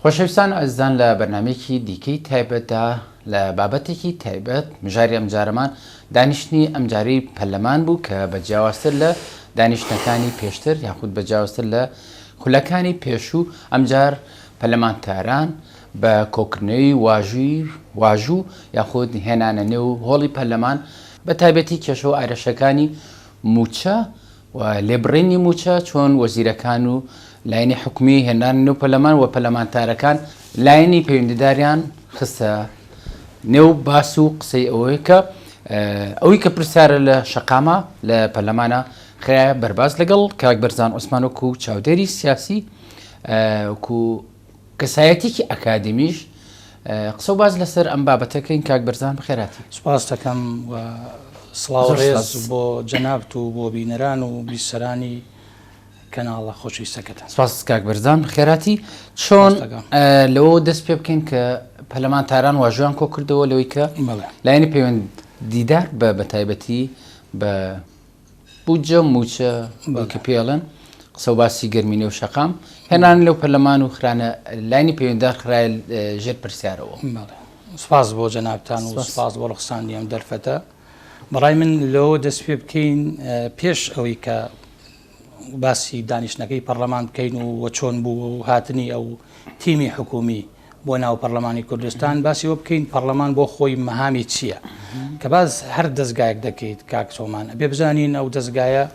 خۆشەویستان و ئازیزان لە بەرنامەیەکی دیکەی تایبەتدا لە بابەتێکی تایبەت مژاری ئەمجارەمان دانیشتنی ئەمجارەی پەرلەمان بوو کە بە جیاوازتر لە دانیشتنەکانی پێشتر یاخود بە جیاوازتر لە خولەکانی پێشوو ئەمجار پەرلەمانتاران بە کۆکردنەوەی واژووی واژوو یاخود هێنانە نێو هۆڵی پەرلەمان بە تایبەتی کێشە و ئارەشەکانی مووچە و لێبڕینی مووچە چۆن وەزیرەکان و لایەنی حکومی هێنرانە نێو پەرلەمان و پەرلەمانتارەکان لایەنی پەیوەندیداریان خستە نێو باس و قسەی ئەوەی کە ئەوەی کە پرسیارە لە شەقامە لە پەرلەمانە خرایە بەرباس لەگەڵ کاک بەرزان عوسمان وەکو چاودێری سیاسی وەکو کەسایەتیکی ئەکادیمیش قسە و باس لەسەر ئەم بابەتە کەین کاک بەرزان بەخێرهاتی. سوپاست دەکەم و سڵاو ڕێز بۆ جەنابت و بۆ بینەران و بیسەرانی کەناڵە خۆشەویستەکەتان. سپاس کاک بەرزان بەخێرهاتی. چۆن لەوە دەست پێ بکەین کە پەرلەمانتاران واژۆیان کۆ کردەوە لەوەی کە لایەنی پەیوەندیدار بە بەتایبەتی بە بودجە و مووچە بۆ کە پێڵێن قسە و باسی گەرمی نێو شەقام هێنان لەو پەرلەمان و خرانە لاینی پەیوەندار خرایە ژێر پرسیارەوە. سپاس بۆ جەنابتان و سپاس بۆ ڕەخساندنی ئەم دەرفەتە. بەڕای من لەوە دەست پێ بکەین پێش ئەوەی کە باسی دانیشتنەکەی پەرلەمان بکەین و چۆن بوو و هاتنی ئەو تیمی حکومی بۆ ناو پەرلەمانی کوردستان باسی ئەوە بکەین پەرلەمان بۆ خۆی مەهامی چییە؟ کە باس هەر دەزگایەک دەکەیت کاک چۆمان ئەبێ بزانین ئەو دەزگایە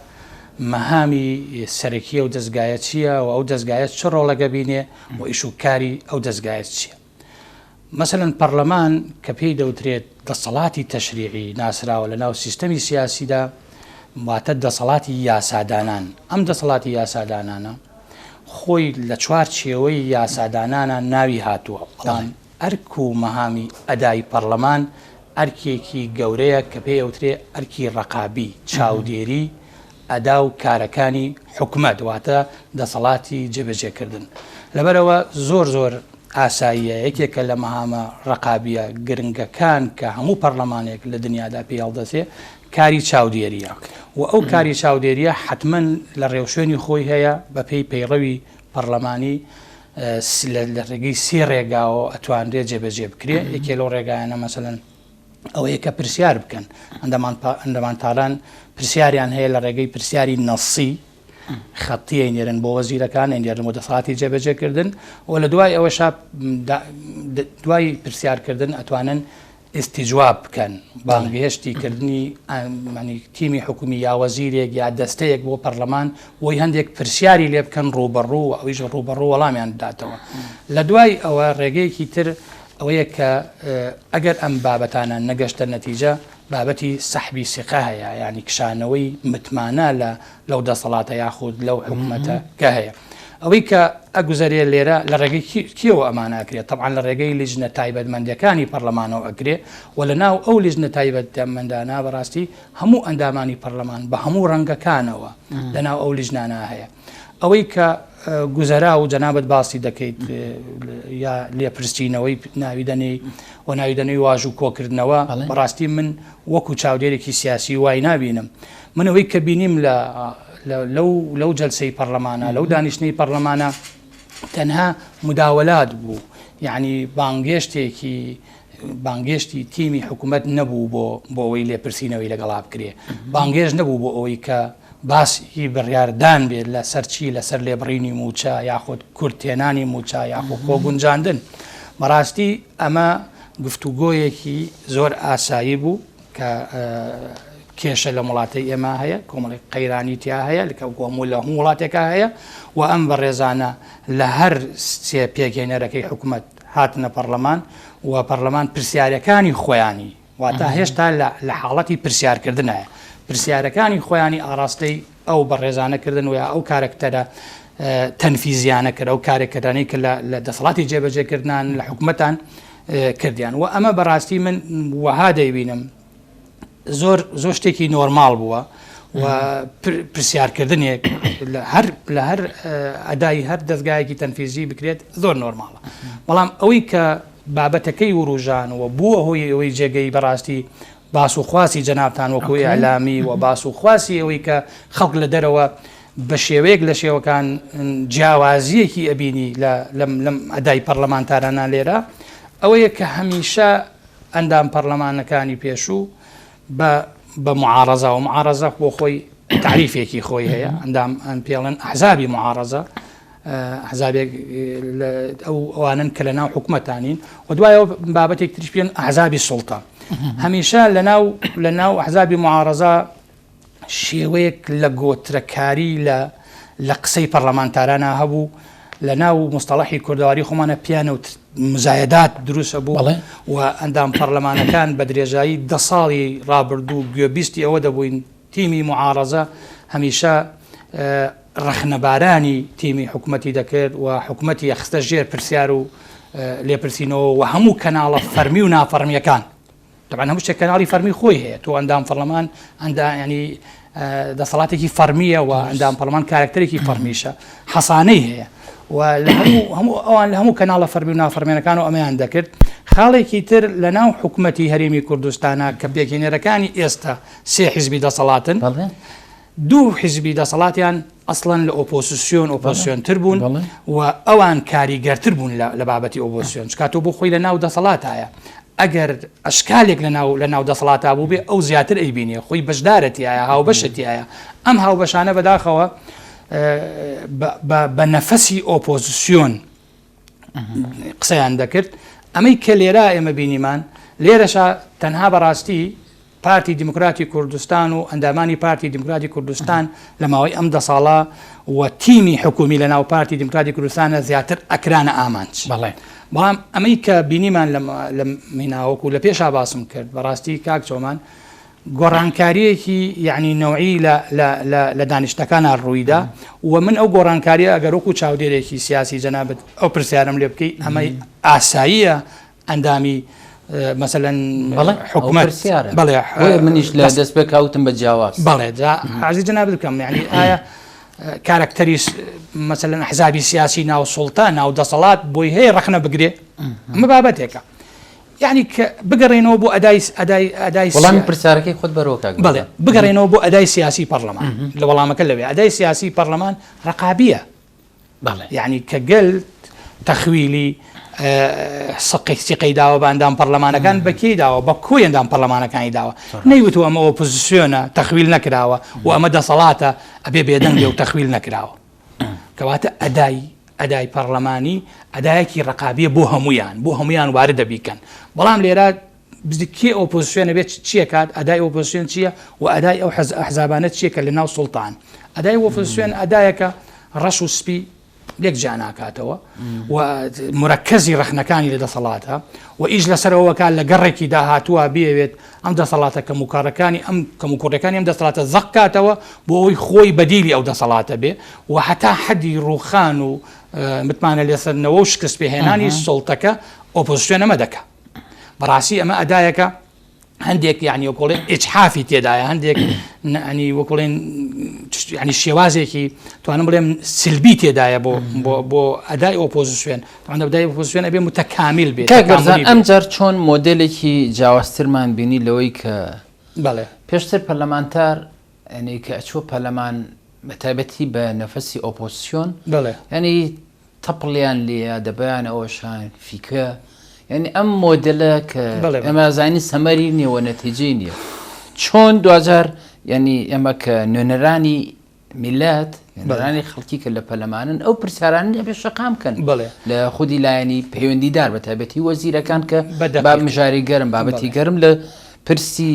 مەهامی سەرەکی ئەو دەزگایە چییە و ئەو دەزگایە چ ڕۆڵێک ئەبینێ و ئیش و کاری ئەو دەزگایە چییە؟ مەسەلەن پەرلەمان کە پێی دەوترێت دەسەڵاتی تەشریعی ناسراوە لە ناو سیستەمی سیاسیدا واتە دەسەڵاتی یاسادانان ئەم دەسەڵاتی یاسادانانە خۆی لە چوار چێوەی یاسادانانا ناوی هاتووە، بەڵام ئەرک و مەهامی ئەدای پەڕلەمان ئەرکێکی گەورەیە کە پێی ئەوترێ ئەرکی ڕەقابی، چاودێری ئەدا و کارەکانی حکومەت واتە دەسەڵاتی جێبەجێکردن. لەبەرئەوە زۆر زۆر ئاساییە یەکێکە لە مەهامە ڕەقابیە گرنگەکان کە هەموو پەڕلەمانێک لە دنیادا پێی هەڵدەسێ کاری چاودێرییە و ئەو کاری چاودێرییە حەتمەن لە ڕێوشوێنی خۆی هەیە بە پێی پەیڕەوی پەڕلەمانی لە ڕێگەی سێ ڕێگاوە ئەتوانرێ جێبەجێ بکرێ یەکێ لەو ڕێگایانە مەسەلەن ئەوەیە کە پرسیار بکەن ئەندەمانتاران پرسیاریان هەیە لە ڕێگەی پرسیاری نەسی خەتی ئەینێرن بۆ وەزیرەکان ئەینێرن بۆ دەسەڵاتی جێبەجێکردن و لە دوای ئەوەشا دوای پرسیارکردن ئەتوانن ئیستیجواب بکەن، بانگهێشتی کردنی تیمی حکومی یا وەزیرێک یا دەستەیەک بۆ پەرلەمان بۆی هەندێک پرسیاری لێ بکەن ڕووبەڕوو و ئەویش ڕووبەڕوو وەڵامیان بداتەوە. لە دوای ئەوە ڕێگەیەکی تر ئەوەیە کە ئەگەر ئەم بابەتانە نەگەشتە نەتیجە بابەتی سەحبی سیقە هەیە یانی کشانەوەی متمانە لە لەو دەسەڵاتە یاخود لەو حکومەتە کە هەیە. ئەوەی کە ئەگوزەرێ لێرە لە ڕێگەی کێوە ئەمانە ئەکرێ؟ تەبعەن لە ڕێگەی لیژنە تایبەتمەندەکانی پەرلەمانەوە ئەکرێ و لە ناو ئەو لیژنە تایبەتمەندانە بەڕاستی هەموو ئەندامانی پەرلەمان بە هەموو ڕەنگەکانەوە لە ناو ئەو لیژنانە هەیە. ئەوەی کە گوزەرا و جەنابت باسی دەکەیت یا لێپرسینەوەی ناوی دەنێی و ناوی دەنێی واژوو کۆکردنەوە بەڕاستی من وەکو چاودێرێکی سیاسی وای نابینم. من ئەوەی کە بینیم لە لەو لەو جەلسەی پەڕلەمانە لەو دانیشتنەی پەڕلەمانە تەنها مداوەلات بوو یعنی بانگێشتێکی بانگێشتی تیمی حکوومەت نەبوو بۆ بۆ ئەوەی لێپرسینەوەی لەگەڵا بکرێ بانگێشت نەبوو بۆ ئەوەی کە باسی بڕیاردان بێت لەسەر چی لەسەر لێبڕینی مووچە یاخود کورتهێنانی مووچە یاخود خۆگونجاندن بەڕاستی ئەمە گفتوگۆیەکی زۆر ئاسایی بوو کە کێشە لەم وڵاتەی ئێمە هەیە، کۆمەڵێک قەیرانی تیا هەیە کە هەموو لە هەموو وڵاتێکا هەیە و ئەم بەڕێزانە لە هەر سێ پێکهێنەرەکەی حکومەت هاتنە پەڕلەمان و پەڕلەمان پرسیارەکانی خۆیانی واتە هێشتا لە حاڵەتی پرسیارکردنایە پرسیارەکانی خۆیانی ئاڕاستەی ئەو بەڕێزانە کردن و یا ئەو کارەکتەرە تەنفیزیانە کرد ئەو کارێکەرانەی کە لە دەسەڵاتی جێبەجێکردنان لە حکومەتان کردیان و ئەمە بەڕاستی من وەها دەیبینم زۆر زۆر شتێکی نۆرماڵ بووە و پرسیارکردنێک هەر لە هەر ئەدای هەر دەستگایەکی تەنفیزی بکرێت زۆر نۆرماڵە بەڵام ئەوەی کە بابەتەکەی وروژان و بووە هۆی ئەوەی جێگەی بەڕاستی باس و خواسی جەنابتان وەکو ئیعلامی و باس و خواسی ئەوەی کە خەڵک لە دەرەوە. بە شێوەیەک لە شێوەکان جیاوازیەکی ئەبینی لە لەم لەم ئەدای پەرلەمانتارانە لێرە ئەوەیە کە هەمیشە ئەندام پەرلەمانەکانی پێشوو بە بە معارەزە و معارەزە بۆ خۆی تعریفێکی خۆی هەیە ئەندام ئەن پێڵێن ئەحزابی معارەزە ئەحزابێک ئەو ئەوانن کە لە ناو حکومەتانین و دوایەوە بابەتێک تریش پێن ئەحزابی سوڵتە هەمیشە لە ناو لە ناو ئەحزابی معارەزە شێوەیەک لە گۆترەکاری لە لە قسەی پەرلەمانتارانا هەبوو لە ناو مستەڵەحی کوردەواری خۆمانە پیانە و مزایدات دروست بوو و ئەندام پەرلەمانەکان بە درێژایی دە ساڵی ڕابردوو گوێبیستی ئەوە دەبووین تیمی معارەزە هەمیشە ڕەخنەبارانی تیمی حکومەتی دەکرد و حکومەتی ئەخستە ژێر پرسیار و لێپرسینەوە و هەموو کەناڵە فەرمی و نافەرمیەکان تەبعەن هەموو شتێک کەناڵی فەرمی خۆی هەیە تۆ ئەندام پەرلەمان ئەندا ینی دەسەڵاتێکی فەرمیە و ئەندام پەرلەمان کارکتەرێکی فەرمیشە حەسانەی هەیە و لە هەموو هەموو ئەوان لە هەموو کەناڵە فەرمی و نافەرمێنەکان و ئەمەیان دەکرد خاڵێکی تر لە ناو حکوومەتی هەرێمی کوردستانە کە پێکهێنەرەکانی ئێستا سێ حیزبی دەسەڵاتن دوو حیزبی دەسەڵاتیان ئەسڵەن لە ئۆپۆسیسیۆن ئۆپۆسیۆنتر بوون و ئەوان کاریگەرتر بوون لە بابەتی ئۆپۆسیۆن چکاتۆ بۆ خۆی لە ناو دەسەڵاتایە ئەگەر ئەشکالێک لە ناو لە ناو دەسەڵاتا بوو بێ ئەو زیاتر ئەیبینێ خۆی بەشدارە تایە هاوبەشە تایە ئەم هاوبەشانە بەداخەوە بە نەفەسی ئۆپۆزیسیۆن قسەیان دەکرد ئەمەی کە لێرە ئێمە بینیمان لێرەشا تەنها بەڕاستی پارتی دیموکراتی کوردستان و ئەندامانی پارتی دیموکراتی کوردستان لە ماوەی ئەم دە ساڵە و تیمی حکومی لە ناو پارتی دیموکراتی کوردستانە زیاتر ئەکرانە ئامانج. بەڵێ. بەڵام ئەمەی کە بینیمان لە میناوەکو لە پێشا باسم کرد بەڕاستی کاک چۆمان گۆڕانکاریەکی یعنی نەوعی لە لە لە لە دانیشتەکانا ڕوویدا و من ئەو گۆڕانکاریە ئەگەر وەکو چاودێرێکی سیاسی جەنابت ئەو پرسیارم لێ بکەی ئەمەی ئاساییە ئەندامی مەسەلەن بەڵێ حکومەت بەڵێ بۆیە منیش لە دەست پێ کاوتم بە جیاواز بەڵێ جا عەرزی جەنابت بکەم یعنی ئایا کارەکتەری مەسەلەن ئەحزابی سیاسی ناو سوڵتە ناو دەسەڵات بۆی هەیە ڕەخنە بگرێ ئەمە بابەتێکە یعنی کە بگەڕێنەوە بۆ ئەدای ئەدای ئەدای وەڵامی پرسیارەکەی خۆت بەرەوە کاک بەڵێ بگەڕێنەوە بۆ ئەدای سیاسی پەرلەمان لە وەڵامەکە لەوێ ئەدای سیاسی پەرلەمان ڕقابیە بەڵێ. یەعنی کە گەل تەخویلی سقی سیقەی داوە بە ئەندام پەرلەمانەکان بە کێی داوە بە کۆی ئەندام پەرلەمانەکانی داوە نەیوتووە ئەمە ئۆپۆزیسیۆنە تەخویل نەکراوە و ئەمە دەسەڵاتە ئەبێ بێدەنگ بێ و تەخویل نەکراوە کەواتە ئەدای ئەدای پەرلەمانی ئەدایەکی ڕقابیە بۆ هەمویان بۆ هەمویان واردە بیکەن بەڵام لێرە کێ ئۆپۆزسیۆنە بێت چیەکات ئەدای ئۆپۆزسیۆن چییە و ئەدای ئەو حەز ئەحزابانە چییە کە لە ناو سوڵتان ئەدای ئۆپۆزسیۆن ئەدایەکە ڕەش و سپی لێک جیا ناکاتەوە و مرەکەزی ڕەخنەکانی لە دەسەڵاتە و ئیش لەسەرەوەکە لە گەڕێکی داهاتووە بێوێت ئەم دەسەڵاتە کەموکارەکانی ئەم کەموکوڕەکانی ئەم دەسەڵاتە زەق کاتەوە بۆ ئەوەی خۆی بەدیلی ئەو دەسەڵاتە بێ و هەتا حەدی ڕووخان و متمانە لێسەندنەوە و شکست پێهێنانی سوڵتەکە ئۆپۆزسیۆن ئەمە دەکا. بەڕاستی ئەمە ئەدایەکە هەندێک یعنی وەکوڵێن ئیجحافی تێدایە هەندێک ینی وەکوڵێن ینی شێوازێکی توانم بڵێم سلبی تێدایە بۆ بۆ بۆ ئەدای ئۆپۆزیسیۆن ئەدای ئۆپۆزیسیۆن ئەبێ متەکامیل بێت کاک بەرزان ئەم جار چۆن مۆدێلێکی جیاوازترمان بینی لەوەی کە بەڵێ پێشتر پەرلەمانتار ینی کە ئەچووە پەرلەمان بە تایبەتی بە نەفەسی ئۆپۆزیسیۆن بەڵێ ینی تەپڵیان لێیە دەبەیان ئەوەشان فیکە یعنی ئەم مۆدلە کە ئێمە زانی سەمەری نییە و نەتیجەی نییە چۆن دواجار یعنی ئێمە کە نوێنەرانی میلەت نوێنەرانی خەڵکی کە لە پەرلەمانن ئەو پرسیارانە ئەبێ شەقام کەن لە خودی لایەنی پەیوەندیدار بە تایبەتی وەزیرەکان کە بە مژاری گەرم بابەتی گەرم لە پرسی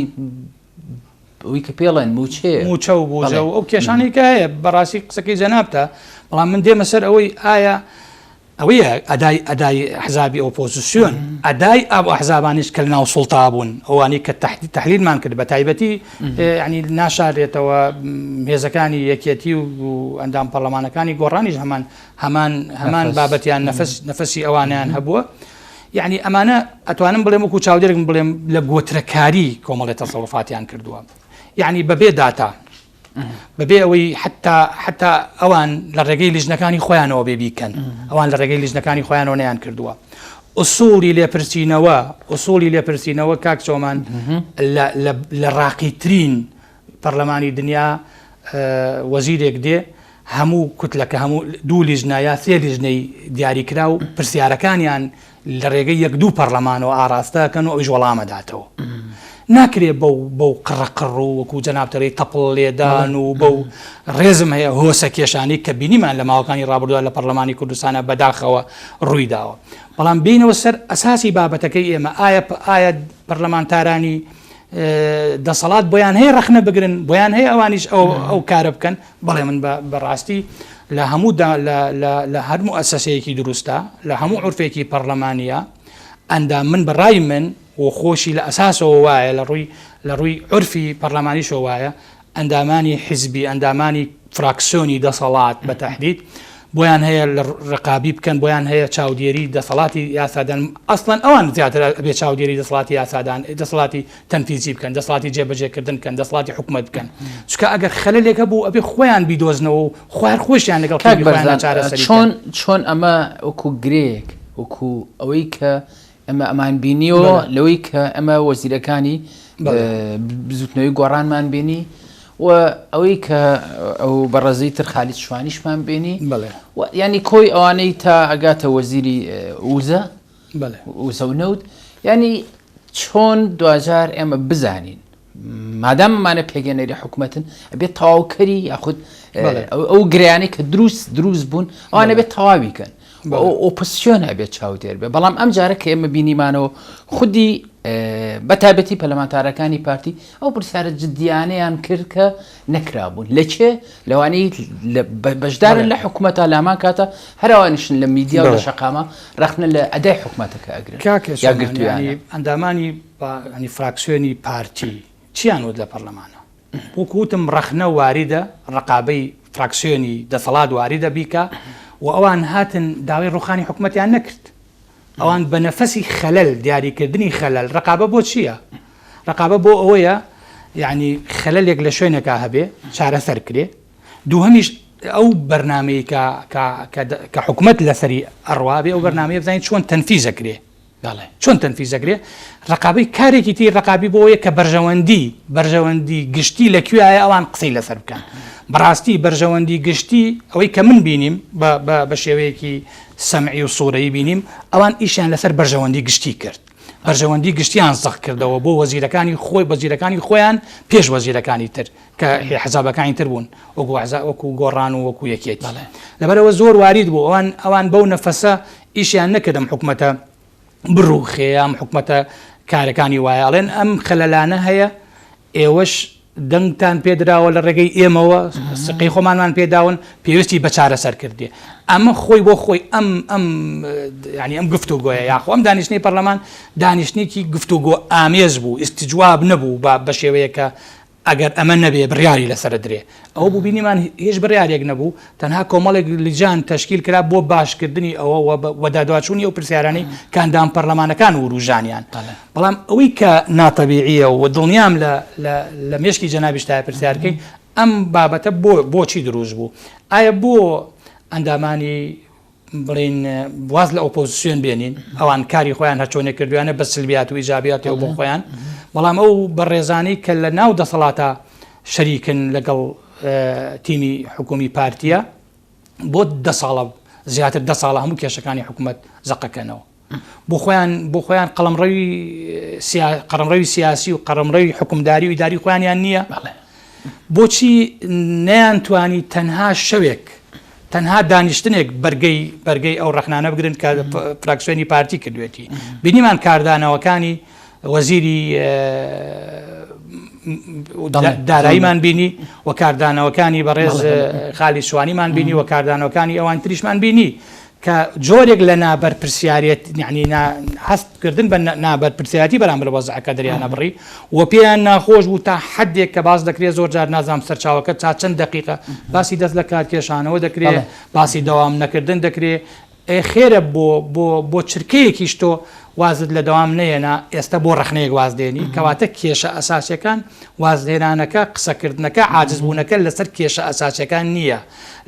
ئەوەی کە پێڵێن مووچەیە. مووچە و بوجە و ئەو کێشانەی کە هەیە بەڕاستی قسەکەی جەنابتە بەڵام من دێمە سەر ئەوەی ئایا ئەوەیە ئەدای ئەدای حزابی ئۆپۆزیسیۆن ئەدای ئەو ئەحزابانیش کە لەناو سوڵتا بوون ئەوانەی کە تحلیلمان کرد بە تایبەتی ینی ناشارێتەوە هێزەکانی یەکێتی و ئەندام پەرلەمانەکانی گۆڕانیش هەمان هەمان هەمان بابەتیان نەفس نەفەسی ئەوانیان هەبووە. یەعنی ئەمانە ئەتوانم بڵێم وەکو چاودێرێکم بڵێم لە گۆترەکاری کۆمەڵی تەسەڕوفاتیان کردووە یعنی بەبێ داتا بەبێ ئەوەی حتا حتا ئەوان لە ڕێگەی لیژنەکانی خۆیانەوە بێ بیکەن ئەوان لە ڕێگەی لیژنەکانی خۆیانەوە نیان کردووە ئوسوڵی لێپرسینەوە ئوسوڵی لێپرسینەوە کاک چۆمان لە ڕاقیترین پەرلەمانی دنیا وەزیرێک دێ. هەموو کوتلەکە هەموو دوو لیژنە یا سێ لیژنەی دیاریکراو پرسیارەکانیان لە ڕێگەی یەک دوو پەڕلەمانەوە ئاڕاستە ئەکەن و ئەویش وەڵام ئەداتەوە. ناکرێ بەو بەو قڕەقڕ و وەکوو جەنابت ئەڵێی تەپڵ لێدان و بەو ڕێزم هەیە هۆسە کێشانەی کە بینیمان لە ماوەکانی ڕابردوودا لە پەڕلەمانی کوردستانا بەداخەوە ڕووی داوە. بەڵام بێینەوە سەر ئەساسی بابەتەکەی ئێمە ئایا ئایا پەرلەمانتارانی دەسەڵات بۆیان هەیە ڕەخنە بگرن بۆیان هەیە ئەوانیش ئەو ئەو کارە بکەن بەڵێ من بە ڕاستی لە هەموو لە هەر موئەسەسەیەکی دروستە لە هەموو عورفێکی پەڕلەمانیە ئەندام من بە ڕای من و خۆشی لە ئەساسەوە وایە لە ڕووی لە ڕووی عورفی پەڕلەمانیشەوە وایە ئەندامانی حیزبی ئەندامانی فراکسیۆنی دەسەڵات بە تەحدید بۆیان هەیە لە ڕقابی بکەن بۆیان هەیە چاودێری دەسەڵاتی یاسادان ئەسڵەن ئەوان زیاتر ئەبێ چاودێری دەسەڵاتی یاسادان دەسەڵاتی تەنفیزی بکەن دەسەڵاتی جێبەجێکردن بکەن دەسەڵاتی حکومەت بکەن چونکە ئەگەر خەلەلێک هەبوو ئەبێ خۆیان بیدۆزنەوە و خۆیان خۆشیان لەگەڵ کاک تیمی خۆیاندا بەرزان چارەسەری چۆن بکەن. چۆن ئەمە وەکو گرێیەک وەکو ئەوەی کە ئێمە ئەمان بینیەوە بەڵێ. لەوەی کە ئەمە وەزیرەکانی بەڵێ. بزوتنەوەی گۆڕانمان بینی و ئەوەی کە ئەو بەڕێزەی تر خالید شوانیشمان بینی بەڵێ. و یانی کۆی ئەوانەی تا ئەگاتە وەزیری وزە بەڵێ. وزە و نەوت یانی چۆن دواجار ئێمە بزانین مادام ئەمانە پێکهێنەری حکومەتن ئەبێت تەواوکەری یاخود ئەو گریانەی کە دروست دروست بوون ئەوانە بێت تەواوی کەن ئۆپۆزسیۆن ئەبێت چاودێر بێ بەڵام ئەم جارە کە ئێمە بینیمانەوە خودی بە تایبەتی پەرلەمانتارەکانی پارتی ئەو پرسیارە جدیانەیان کرد کە نەکرابوون لە چێ لەوانەی بەشدارن لە حکوومەتە لامان کاتە هەروانیشن لە میدیا و لە شەقامە ڕەخنە لە ئەدای حکوومەتەکە ئەگرن یاگرتویانی ئەندامانی فراکسیۆنی پارتی چیان وت لە پەرلەمانە وەکو وتم ڕەخنە واریدە ڕقابەی فراکسیۆنی دەسەڵات واریدە بیکا و ئەوان هاتن داوای ڕوخانی حکومەتیان نەکرد ئەوان بە نەفەسی خەلەل دیاریکردنی خەلەل ڕقابە بۆ چییە؟ ڕقابە بۆ ئەوەیە یعنی خەلەلێک لە شوێنێکا هەبێ چارەسەر کرێ دووهەمیش ئەو بەرنمەی کە کە حکومەت لەسەری ئەڕوا بێ ئەو بەرنمەیە بزانین چۆن تەنفیزە کرێ بەڵێ. چۆن تەنفیز دەکرێ؟ ڕەقابەی کارێکی تری ڕەقابی بۆ ئەوەیە کە بەرژەوەندی بەرژەوەندی گشتی لە کوێیە ئەوان قسەی لەسەر بکەن. بەڕاستی بەرژەوەندی گشتی ئەوەی کە من بینیم بە بە بە شێوەیەکی سەمعی و سوورەیی بینیم ئەوان ئیشیان لەسەر بەرژەوەندی گشتی کرد. بەرژەوەندی گشتیان زەق کردەوە بۆ وەزیرەکانی خۆی وەزیرەکانی خۆیان پێش وەزیرەکانی تر کە حزابەکانی تر بوون وەکو وەکو گۆڕان و وەکو یەکێتی. لەبەرئەوە زۆر وارید بوو ئەوان ئەوان بەو نەفەسە ئیشیان نەکرد ئەم حکومەتە بڕوخێ ئەم حکومەتە کارەکانی وایە ئەڵێن ئەم خەلەلانە هەیە ئێوەش دەنگتان پێدراوە لە ڕێگەی ئێمەوە سقی خۆمانمان پێداون پێویستی بە چارەسەر کردێ ئەمە خۆی بۆ خۆی ئەم ئەم ینی ئەم گفتوگۆیە یاخۆ ئەم دانیشتنی پەرلەمان دانیشتێکی گفتوگۆ ئامێز بوو ئیسیجواب نەبوو بە بە شێوەیەکە ئەگەر ئەمە نەبێ بڕیاری لەسەر ئەدرێ. ئەوە بوو بینیمان هیچ بڕیارێک نەبوو، تەنها کۆمەڵێک لجان تەشکیل کرا بۆ باشکردنی ئەوە و بەدادواچوونی ئەو پرسیارانەی کە ئەندام پەرلەمانەکان وروژانیان. بەڵام ئەوەی کە ناتەبیعییە و دڵنیام لە لە لە مێشکی جەنابیشتایە پرسیار بکەی ئەم بابەتە بۆ بۆچی دروست بوو؟ ئایا بۆ ئەندامانی بڵێین واز لە ئۆپۆزسیۆن بێنین ئەوان کاری خۆیان هەرچۆنێک کردویانە بە سلبیات و ئیجابیاتەوە بۆ خۆیان بەڵام ئەو بەڕێزانی کە لە ناو دەسەڵاتە شەریکن لەگەڵ تیمی حکومی پارتیە بۆ دە ساڵە زیاتر دە ساڵە هەموو کێشەکانی حکوومەت زەقەکەنەوە بۆ خۆیان بۆ خۆیان قەڵەمڕەوی قەڕمڕەوی سیاسی و قەڕمڕەوی حکومداری و ئیداری خۆیانیان نییە بۆچی نەیانتوانی تەنها شەوێک تەنها دانیشتنێک بەرگەی بەرگەی ئەو ڕەخنانە بگرن کە فراکسیۆنی پارتی کردوێتی بینیمان کاردانەوەکانی وەزیری داراییمان بینی و کاردانەوەکانی بەڕێز خالی سوانیمان بینی و کاردانەوەکانی ئەوان تریشمان بینی کە جۆرێک لە نابەرپرسیارێت یعنی هەست کردن بە نابەرپرسیارەتی بەرامبەر وەزعەکە دەریانە بڕی و پێیان ناخۆش بوو تا حدێک کە باس دەکرێت زۆر جار نازانم سەرچاوەکە تا چەند دقیقە باسی دەست لە کارکێشانەوە دەکرێت باسی دەوام نەکردن دەکرێت ئێ خێرە بۆ بۆ بۆ چرکەیەکیش تۆ وازت لە دەوام نەیەنا ئێستا بۆ ڕەخنەیەک واز دێنی کەواتە کێشە ئەساسیەکان وازهێنانەکە قسەکردنەکە عاجزبوونەکە لەسەر کێشە ئەساسیەکان نییە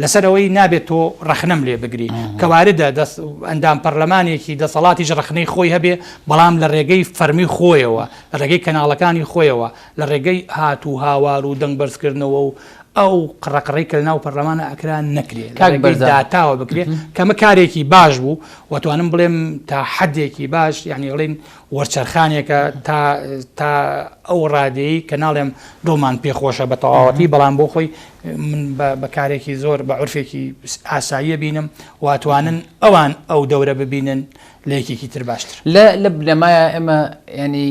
لەسەر ئەوەی نابێت تۆ ڕەخنەم لێ بگری کە واردە دەست ئەندام پەرلەمانێکی دەسەڵاتیش ڕەخنەی خۆی هەبێ بەڵام لە ڕێگەی فەرمی خۆیەوە لە ڕێگەی کەناڵەکانی خۆیەوە لە ڕێگەی هات و هاوار و دەنگ بەرزکردنەوە و. ئەو قڕەقڕەی کە لەناو پەرلەمانە ئەکرا نەکرێ لە کاک ڕێگەی بەرزان داتاوە بکرێ کەمە کارێکی باش بوو و توانم بڵێم تا حدێکی باش یعنی ئەڵێن وەرچەرخانێکە تا تا ئەو ڕادەی کە ناڵێم دڵمان پێخۆشە بە تەواوەتی بەڵام بۆ خۆی من بە کارێکی زۆر بە عورفێکی ئاساییە بینم و توانن ئەوان ئەو دەورە ببینن لە یەکێکی تر باشتر. لە لە بنەمایە ئێمە یانی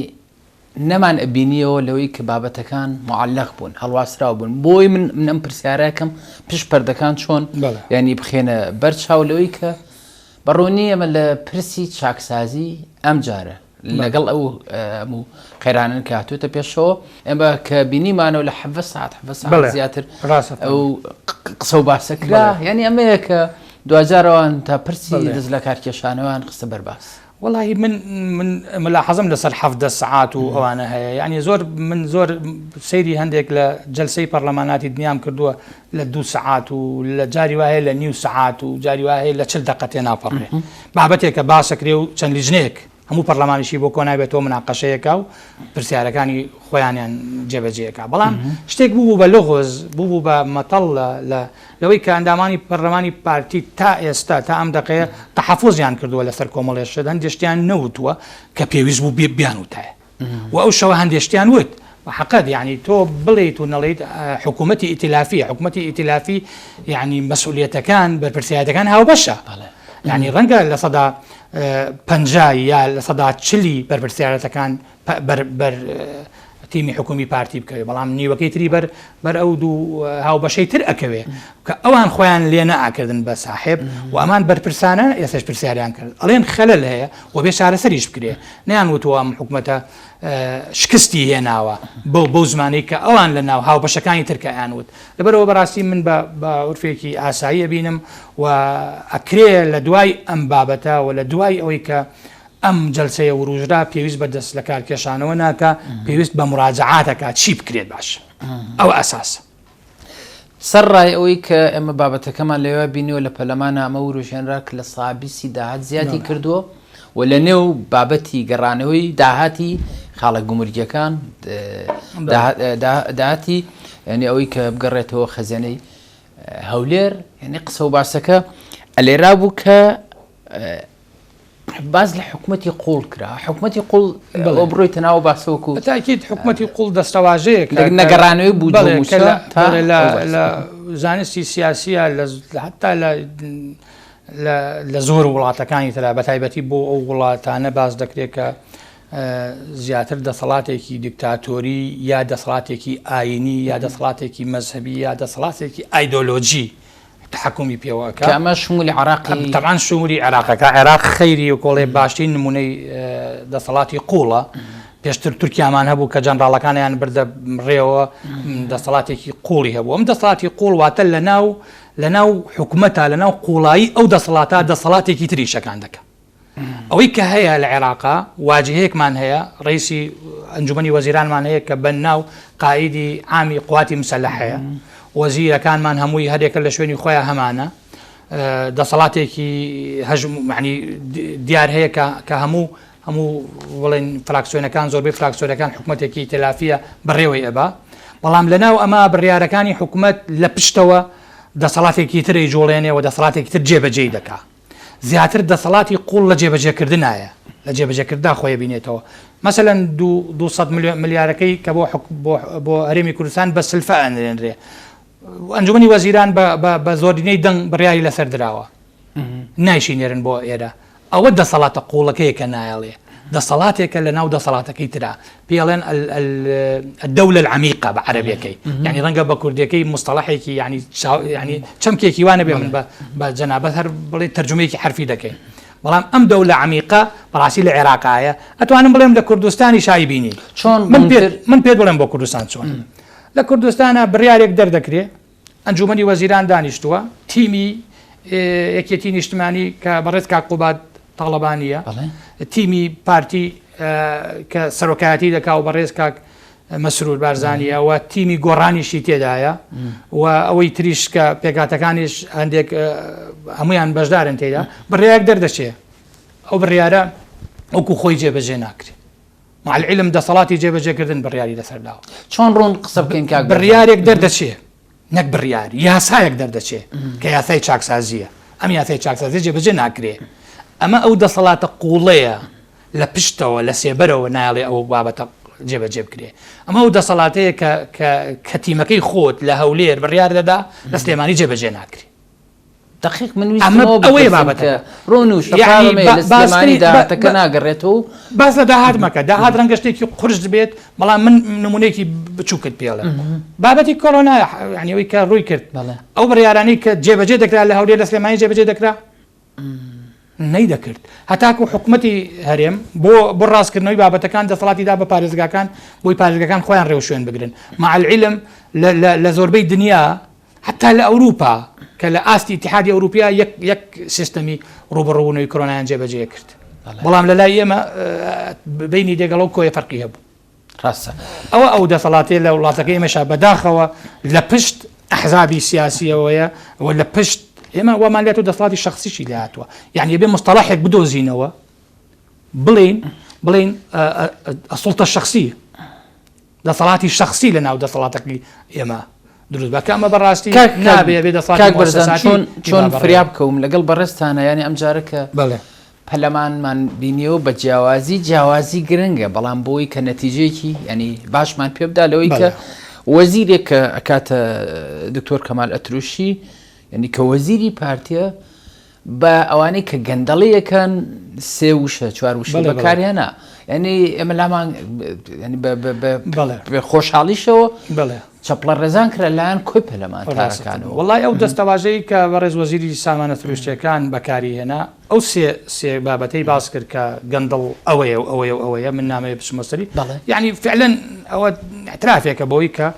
نەمان ئەبینیەوە لەوەی کە بابەتەکان معلق بوون هەڵواسراو بوون بۆی من من ئەم پرسیارەکەم پشت پەردەکان چۆن ینی بخێنە بەر چاو لەوەی کە بەڕوونی ئەمە لە پرسی چاکسازی ئەم جارە لەگەڵ ئەو هەموو قەیرانن کە هاتوێتە پێشەوە ئێمە کە بینیمانەوە لە حەڤە ساعت حەڤە ساعت زیاتر ئەو قسە و باسە کرا یعنی ئەمەیە کە دواجارەوان تا پرسی دەست لە کارکێشانەوەیان خستە بەرباس. وەڵاهی من من ملاحەزەم لەسەر 17 سەعات و ئەوانە هەیە یعنی زۆر من زۆر سەیری هەندێک لە جەلسەی پەرلەماناتی دنیام کردووە لە دوو سەعات و لە جاری وایە لە نیو سەعات و جاری وایە لە چل دەقە تێناپەڕێ بابەتێکە باسەکرێ و چەند لیژنەیەک هەموو پەرلەمانیشی بۆ کۆنابێتەوە مناقەشەیەکا و پرسیارەکانی خۆیانیان جێبەجێکا بەڵام شتێک بوو بە لغز بوو بە مەتەڵ لە لەوەی کە ئەندامانی پەرلەمانی پارتی تا ئێستا تا ئەم دەقەیە تەحەفوزیان کردووە لەسەر کۆمەڵێ شت هەندێ شتیان نەوتووە کە پێویست بوو بیانوتایە و ئەو شەوە هەندێ شتیان وت حەقەت یعنی تۆ بڵێیت و نەڵێیت حکوومەتی ئیتلافی حکوومەتی ئیتلافی یعنی مەسئولیەتەکان بەرپرسیارەتەکان هاوبەشە یعنی ڕەنگە 50% یا 40% بەرپرسیارەتەکان بەر بەر تیمی حکومی پارتی بکەوێ بەڵام نیوەکەی تری بەر بەر ئەو دوو هاوبەشەی تر ئەکەوێ کە ئەوان خۆیان لێ نەئاکردن بە ساحێب و ئەمان بەرپرسانە ئێسش پرسیاریان کرد ئەڵێن خەلەل هەیە و بێ چارەسەریش بکرێ نیان وتووە ئەم حکومەتە شکستی هێناوە بەو بەو زمانەی کە ئەوان لە ناو هاوبەشەکانی ترکیان وت لەبەرەوە بەڕاستی من بە بە عورفێکی ئاسایی ئەبینم و ئەکرێ لە دوای ئەم بابەتە و لە دوای ئەوەی کە ئەم جەلسەیە وروژرا پێویست بە دەست لەکار کێشانەوە ناکا پێویست بە مراجعات ئەکا چی بکرێت باشە ئەوە ئەساسە. سەر ڕای ئەوەی کە ئێمە بابەتەکەمان لەوێ بینیوە لە پەرلەمانە ئەمە وروژێنرا کە لە سابیسی داهات زیادی کردووە و لە نێو بابەتی گەڕانەوەی داهاتی خاڵە گومرگیەکان داهاتی یعنی ئەوەی کە بگەڕێتەوە خەزێنەی هەولێر یعنی قسە و باسەکە ئەلێرا بوو کە باس لە حکومەتی قوڵ کرا حکومەتی قوڵ ئەوە بڕۆیتە ناو باسەوەکو تاکیید حکومەتی قوڵ دەستەواژەیەک نەگەڕانەوەی بوو لە زانستی سیاسیە حتا لە لە زۆر وڵاتەکانی ترا بە تایبەتی بۆ ئەو وڵاتانە باس دەکرێت کە زیاتر دەسەڵاتێکی دیکتاتۆری یا دەسەڵاتێکی ئاینی یا دەسەڵاتێکی مەزهبی یا دەسەڵاتێکی ئایدۆلۆژی تەحەکومی پێوە ئەکا. کە ئەمە شمولی عێراقی. تەبعەن شمولی عێراقەکە، عێراق خەیری و کۆڵێ باشترین نمونەی دەسەڵاتی قوڵە، پێشتر تورکیامان هەبوو کە جەنراڵەکانیان بردە ڕێوە دەسەڵاتێکی قوڵی هەبوو، ئەم دەسەڵاتی قوڵ واتە لەناو لەناو حکومەتا لەناو قوڵایی ئەو دەسەڵاتە دەسەڵاتێکی تر ئیشەکان دەکا. ئەوەی کە هەیە لە عێراقا واجهەیەکمان هەیە، ڕەئیسی ئەنجومەنی وەزیرانمان هەیە کە بە ناو قائیدی عامی قواتی مسەلەحەیە، وەزیرەکانمان هەمووی هەرێکە لە شوێنی خۆیان هەمانە، دەسەڵاتێکی هەژم یەعنی دیار هەیە کە کە هەموو هەموو بڵێن فراکسیۆنەکان زۆربەی فراکسیۆنەکان حکومەتێکی ئیتلافیە بەڕێوەی ئەبا، بەڵام لەناو ئەمە بڕیارەکانی حکومەت لە پشتەوە دەسەڵاتێکی تر ئەیجوڵێنێ و دەسەڵاتێکی تر جێبەجێی دەکا. زیاتر دەسەڵاتی قوڵ لە جێبەجێکردنایە، لە جێبەجێکردنا خۆی ئەبینێتەوە. مەسەلەن 200 ملیارەکەی کە بۆ بۆ هەرێمی کوردستان بە سلفە ئەنرێنرێ، ئەنجومەنی وەزیران بە زۆرینەی دەنگ بڕیاری لەسەر دراوە، نایشی نێرن بۆ ئێرە. ئەوە دەسەڵاتە قوڵەکەیە کە نایەڵێ. دەسەڵاتێکە لە ناو دەسەڵاتەکەی ترا پێی ئەڵێن الدولە العمیقە بە عەرەبیەکەی یعنی ڕەنگە بە کوردیەکەی مستەڵەحێکی یعنی یعنی چەمکێکی وانە بێ من بە جەنابەت هەر بڵێ تەرجومەیەکی حرفی دەکەین بەڵام ئەم دەولە عمیقە بەڕاستی لە عێراقایە ئەتوانم بڵێم لە کوردستانی شای بینی چۆن من پێ من پێت بڵێم بۆ کوردستان چۆن لە کوردستانە بڕیارێک دەردەکرێ ئەنجومەنی وەزیران دانیشتووە، تیمی یەکێتی نیشتمانی کە بەڕێز کاک قوباد تاڵەبانییە، تیمی پارتی کە سەرۆکایەتی دەکا و بەڕێز کاک مەسرور بارزانییە و تیمی گۆڕانیشی تێدایە و ئەوەی تریش کە پێکهاتەکانیش هەندێک هەمویان بەشدارن تێدا، بڕیارێک دەردەچێ ئەو بڕیارە وەکو خۆی جێبەجێ ناکرێ. مع العلم دەسەڵاتی جێبەجێکردن بڕیاری لەسەر داوە. چۆن ڕوون قسە بکەین کاک بەرزان؟ بڕیارێک دەردەچێ. نەک بڕیار، یاسایەک دەردەچێ کە یاسای چاکسازییە، ئەم یاسای چاکسازیە جێبەجێ ناکرێ. ئەمە ئەو دەسەڵاتە قووڵەیە لە پشتەوە، لە سێبەرەوە نایەڵێ ئەو بابەتە جێبەجێ بکرێ. ئەمە ئەو دەسەڵاتەیە کە کە کە تیمەکەی خۆت لە هەولێر بڕیار دەدا، لە سلێمانی جێبەجێ ناکرێ. دەقیق من ویستم ئەوە ئەوەیە بپرسم بابەتەکە. کە ڕوون و یەعنی شەفاوە مەیە لە سلێمانی باشترین بە داهاتەکە بە ناگەڕێتەوە و باس لە داهات مەکە، داهات ڕەنگە شتێکی قورس بێت، بەڵام من نمونەیەکی بچووکت پێ ئەڵێم. بابەتی کۆرۆنا یانی ئەوەی کە ڕووی کرد، بەڵێ. ئەو بڕیارانەی کە جێبەجێ دەکرا لە هەولێر لە سلێمانی جێبەجێ دەکرا؟ نەیدەکرد. هەتاکو حکومەتی هەرێم بۆ بۆ ڕاستکردنەوەی بابەتەکان دەسەڵاتی دا بە پارێزگاکان بۆی پارێزگاکان خۆیان ڕێوشوێن بگرن. مع العلم لە لە لە زۆربەی دنیا حەتا لە ئەوروپا کە لە ئاستی ئیتیحادی ئەوروپیا یەک یەک سیستەمی ڕووبەڕووبوونەوەی کۆرۆنایان جێبەجێ کرد. بەڵام لە لای ئێمە بینی دێگەڵە و کۆیە فەرقی هەبوو. ڕاستە. ئەوە ئەو دەسەڵاتەیە لە وڵاتەکەی ئێمەشا بەداخەوە لە پشت ئەحزابی سیاسیەوەیە و لە پشت ئێمە وامان لێت و دەسەڵاتی شخصیشی لێ هاتووە. یعنی ئەبێ مستەڵەحێک بدۆزینەوە بڵێین بڵێین سوڵتە شخصی دەسەڵاتی شەخسی لە ناو دەسەڵاتەکەی ئێمە دروست بە کە ئەمە بەڕاستی کاک نابێ بێ دەسەڵاتی کاک بەرزان موسساتی چۆن چۆن ئیما بەڕێوە. فریا بکەوم لەگەڵ بەڕێزتانە یانی ئەم جارە کە بەڵێ. پەلەمانمان بینیەوە بە جیاوازی جیاوازی گرنگە بەڵام بۆی کە نەتیجەیەکی ینی باشمان پێ بدا لەوەی کە بەڵێ. وەزیرێک کە ئەکاتە دکتۆر کەمال ئەتروشی یعنی کە وەزیری پارتیە بە ئەوانەی کە گەندەڵی ئەکەن سێ وشە چوار وشە بەڵێ، بەڵێ. بەکارهێنا یعنی ئێمە لامان یعنی بە بە بە بەڵێ. بە خۆشحاڵیشەوە بەڵێ. چەپڵە ڕێزان کرا لایەن کۆی پەرلەمانتارەکانەوە. وەڵای ئەو دەستەواژەی کە بەڕێز وەزیری سامانە سروشتیەکان بەکاری هێنا ئەو سێ سێ بابەتەی باس کرد کە گەندەڵ ئەوەیە و ئەوەیە و ئەوەیە من نامەوێ بچمە سەری بەڵێ. یعنی فعلەن ئەوە اعترافێکە بۆی کە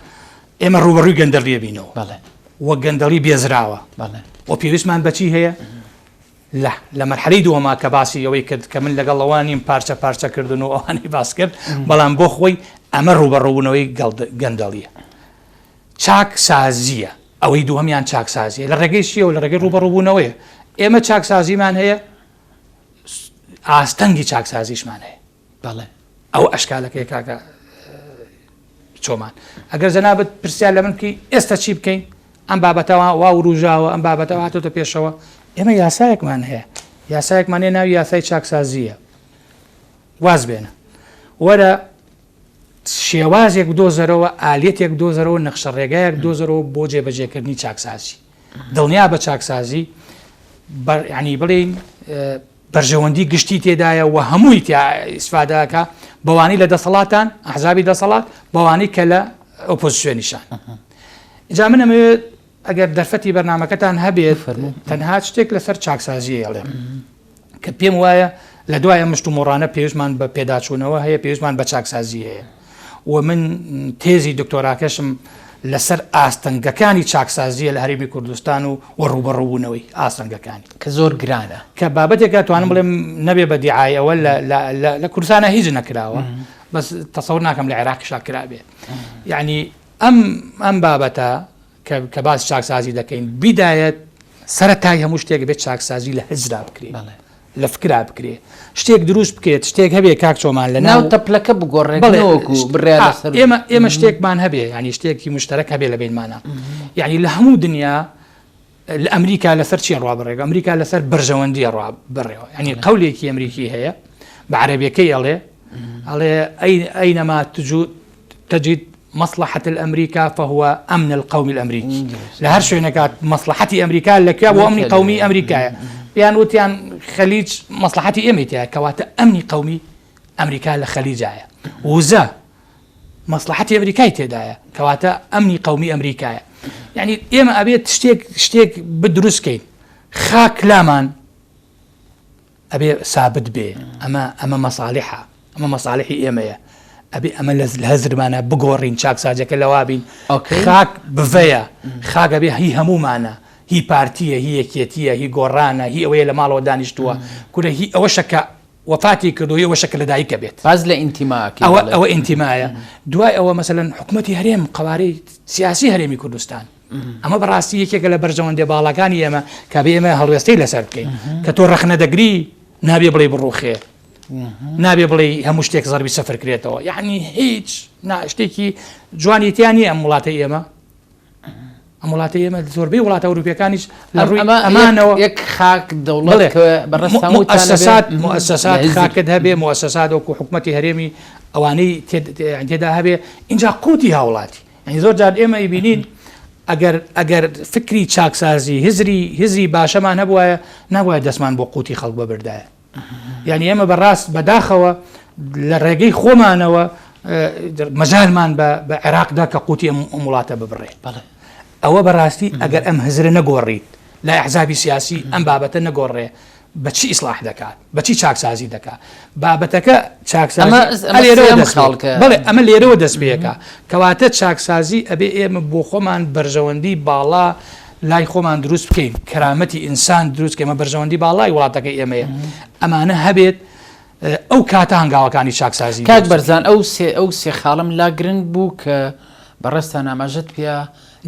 ئێمە ڕووبەڕووی گەندەڵیە بینەوە بەڵێ. و گەندەڵی بێزراوە بەڵێ. و پێویستمان بە چی هەیە؟ لە لە مەرحەلەی دووەما کە باسی ئەوەی کرد کە من لەگەڵ ئەوە نیم پارچە پارچە کردن و ئەوانەی باس کرد بەڵام بۆ خۆی ئەمە ڕووبەڕووبوونەوەی گەندەڵیە چاکسازیە ئەوەی دووەمیان چاکسازیە لە ڕێگەی چیەوە لە ڕێگەی ڕووبەڕووبوونەوەیە ئێمە چاکسازیمان هەیە ئاستەنگی چاکسازیشمان هەیە بەڵێ. ئەوە ئەشکالەکەیە کاکە چۆمان. ئەگەر جەنابت پرسیار لە من بکەی ئێستا چی بکەین؟ ئەم بابەتە وا وروژاوە، ئەم بابەتە هاتۆتە پێشەوە. ئێمە یاسایەکمان هەیە. یاسایەکمان هەیە ناوی یاسای چاکسازییە. واز بێنە. وەرە شێوازێک بدۆزەرەوە، ئالیەتێک بدۆزەرەوە، نەخشە ڕێگایەک بدۆزەرەوە بۆ جێبەجێکردنی چاکسازی. دڵنیا بە چاکسازی بە یانی بڵێین بەرژەوەندی گشتی تێدایە و هەمووی تیا ئیسفادە ئەکا بەوانەی لە دەسەڵاتان ئەحزابی دەسەڵات بەوانەی کە لە ئۆپۆزیسیۆنیشان جا من ئەمەوێت ئەگەر دەرفەتی بەرنمەکەتان هەبێت تەنها شتێک لەسەر چاکسازی ئەڵێم کە پێم وایە لە دوای ئەم مشت و مۆڕانە پێویستمان بە پێداچوونەوە هەیە پێویستمان بە چاکسازی هەیە و من تێزی دکتۆراکەشم لەسەر ئاستەنگەکانی چاکسازییە لە هەرێمی کوردستان و و ڕووبەڕووبوونەوەی ئاستەنگەکانی. کە زۆر گرانە. کە بابەتێکە توانم بڵێم نەبێ بە دیعای ئەوە لە لە لە لە کوردستانا هیچ نەکراوە بەس تەسەور ناکەم لە عێراقیشا کرابێ. یەعنی ئەم ئەم بابەتە کە کە باس چاکسازی دەکەین بیدایەت سەرەتای هەموو شتێک بێت چاکسازی لە هزرا بکرێ. بەڵێ. لە فکرا بکرێ شتێک دروست بکرێت شتێک هەبێ کاک چۆمان لە ناو تەپلەکە بگۆڕێت نەوەکو بڕیار لەسەر ئێمە ئێمە شتێکمان هەبێ ینی شتێکی مشتەرەک هەبێ لە بینمانە یعنی لە هەموو دنیا لە ئەمریکا لەسەر چی ڕوا بڕێگە ئەمریکا لەسەر بەرژەوەندی ڕوا بڕێەوە ینی قولێکی ئەمریکی هەیە بە عەربیەکەی ئەڵێ ئەڵێ ئەینەما تجو تجد مصلحة الأمريكا فهو أمن القومي الأمريكي لە هەر شوێنێکا مەسڵەحەتی ئەمریکا لە کوێ بۆ ئەمنی قەومی ئەمریکایە پێیان وتیان خەلیج مەسڵەحەتی ئێمەی تیایە کەواتە ئەمنی قەومی ئەمریکا لە خەلیجایە وزە مەسڵەحەتی ئەمریکای تێدایە کەواتە ئەمنی قەومی ئەمریکایە یعنی ئێمە ئەبێت شتێک شتێک بدروستکەین خاک لامان ئەبێ سابت بێ ئەمە ئەمە مەساڵحە ئەمە مەساڵحی ئێمەیە ئەبێ ئەمە لە هەزرمانە بگۆڕین چاکسازەکە لەوابین خاک بڤەیە خاک ئەبێ هی هەمومانە هی پارتیە هی یەکێتیە هی گۆڕانە هی ئەوەیە لە ماڵەوە دانیشتووە کورە هی ئەوەشە کە وەفاتی کردو هی ئەوەشە کە لەدایکە بێت باز لە ئینتیماکەی ئەوە بەڵێ. ئەوە ئینتیمایە دوای ئەوە مەسەلەن حکومەتی هەرێم قەوارەی سیاسی هەرێمی کوردستان ئەمە بەڕاستی یەکێکە لە بەرژەوەندیە باڵاکانی ئێمە کە بێ ئێمە هەڵوێستەی لەسەر بکەین کە تۆ ڕەخنە دەگری نابێ بڵێ بڕوخێ نابێ بڵێ هەموو شتێک زەربی سەفر کرێتەوە یعنی هیچ نا شتێکی جوانیتیان نیە ئەم وڵاتەی ئێمە. ئەم وڵاتە ئێمە زۆربەی وڵاتە ئەوروپیەکانیش لە ڕووی ئەمانەوە یەک خاک دەوڵەت مؤسسات مؤسسات خاکت هەبێ مؤسسات وەکو حکومەتی هەرێمی ئەوانەی تێدا هەبێ اینجا قوتی هاوڵاتی یعنی زۆر جار ئێمە ئیبینین ئەگەر ئەگەر فکری چاکسازی هزری هزری باشەمان هەبوایە نابوایە دەستمان بۆ قوتی خەڵک ببردایە یعنی ئێمە بەڕاست بەداخەوە لە ڕێگەی خۆمانەوە مەجالمان بە عێراقدا کە قوتی ئەم وڵاتە ببڕێ ئەوە بەڕاستی ئەگەر ئەم هزرە نەگۆڕیت لای ئەحزابی سیاسی ئەم بابەتە نەگۆڕێ بەچی ئیسلاح دەکات بەچی چاکسازی دەکات بابەتەکە چاکسازی بەڵێ ئەمە لێرەوە دەست پێەکە کەواتە چاکسازی ئەبێ ئێمە بۆ خۆمان بەرژەوەندی باڵا لای خۆمان دروست بکەین کەرامەتی ئینسان دروست کەمە بەرژەوەندی باڵای وڵاتەکەی ئێمەیە ئەمانە هەبێت ئەو کاتە هەنگاوەکانی چاکسازی کاک بەرزان ئەو سێ ئەو سێ خاڵم لا گرنگ بوو کە بەڕێزتان ئاماژەت پێ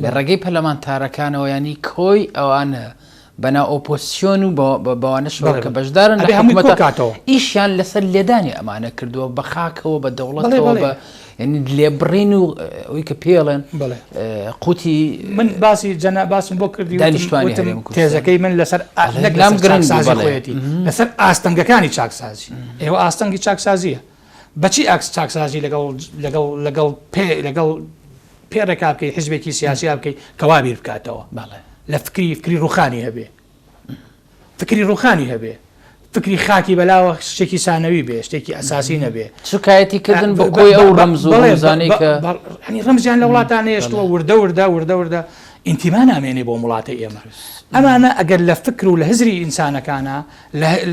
لە ڕێگەی پەرلەمانتارەکانەوە ینی کۆی ئەوانە بەناو ئۆپۆسیۆن و بەوانەشەوە کە بەشدارن لە حکومەتەوە ئیشیان لەسەر لێدانی ئەمانە کردووە بە خاکەوە بە دەوڵەتەوە بە یعنی لێبڕین و ئەوی کە پێڵێن قوتی من باسی جەنا باسم بۆ کردی دانیشتوانی تێزەکەی من لەسەر لەم گرنگسازی خۆیەتی لەسەر ئاستەنگەکانی چاکسازی ئێوە ئاستەنگی چاکسازیە بەچی ئاکس چاکسازی لەگەڵ لەگەڵ لەگەڵ پێ لەگەڵ پێ ڕێکا بکەی حزبێکی سیاسیا بکەی کەوا بیر بکاتەوە لە فکری فکری ڕوخانی هەبێ فکری ڕوخانی هەبێ فکری خاکی بەلاوە شتێکی سانەوی بێ شتێکی ئەساسی نەبێ سوکایەتی کردن بە کۆی ئەو ڕەمز و ڕەمزانەی کە ینی ڕەمزیان لە وڵاتان نێشتووە وردە وردە وردە وردە ئینتیما نامێنێ بۆ وڵاتە ئێمە ئەمانە ئەگەر لە فکر و لە هزری ئینسانەکانە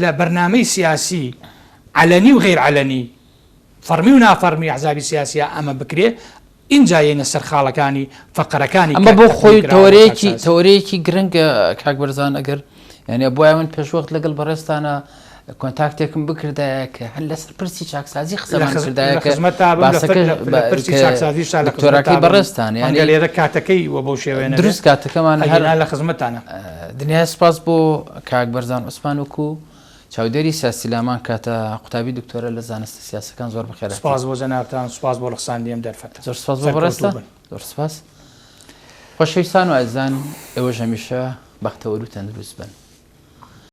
لە بەرنامەی سیاسی عەلەنی و غیر عەلەنی فەڕمی و نافەڕمی ئەحزابی سیاسیا ئەمە بکرێ ئینجا یەینە سەر خاڵەکانی فەقەرەکانی ئەمە بۆ خۆی تەوەرەیەکی تەوەرەیەکی گرنگە کاک بەرزان ئەگەر یعنی بۆیە من پێشوەخت لەگەڵ بەڕێزتانە کۆنتاکتێکم بکردایە کە هەر لەسەر پرسی چاکسازی قسەمان کردایە کە پرسی چاکسازی شا لە دکتۆراکەی بەڕێزتان یعنی لێرە کاتەکەی وە بەو شێوەیە دروست کاتەکەمان هەر لە خزمەتانە دنیای سپاس بۆ کاک بەرزان عوسمان وەکو چاودێری سیاسی لامان کاتە قوتابی دکتۆرە لە زانستە سیاسەکان زۆر بەخێرهاتی. سوپاس بۆ جەنابتان سوپاس بۆ ڕەخساندنی ئەم دەرفەتە. زۆر سوپاس بۆ بەڕێزتان. زۆر سوپاس. خۆشەویستان و ئازیزان ئێوەش هەمیشە بەختەوەر و تەندروست بن.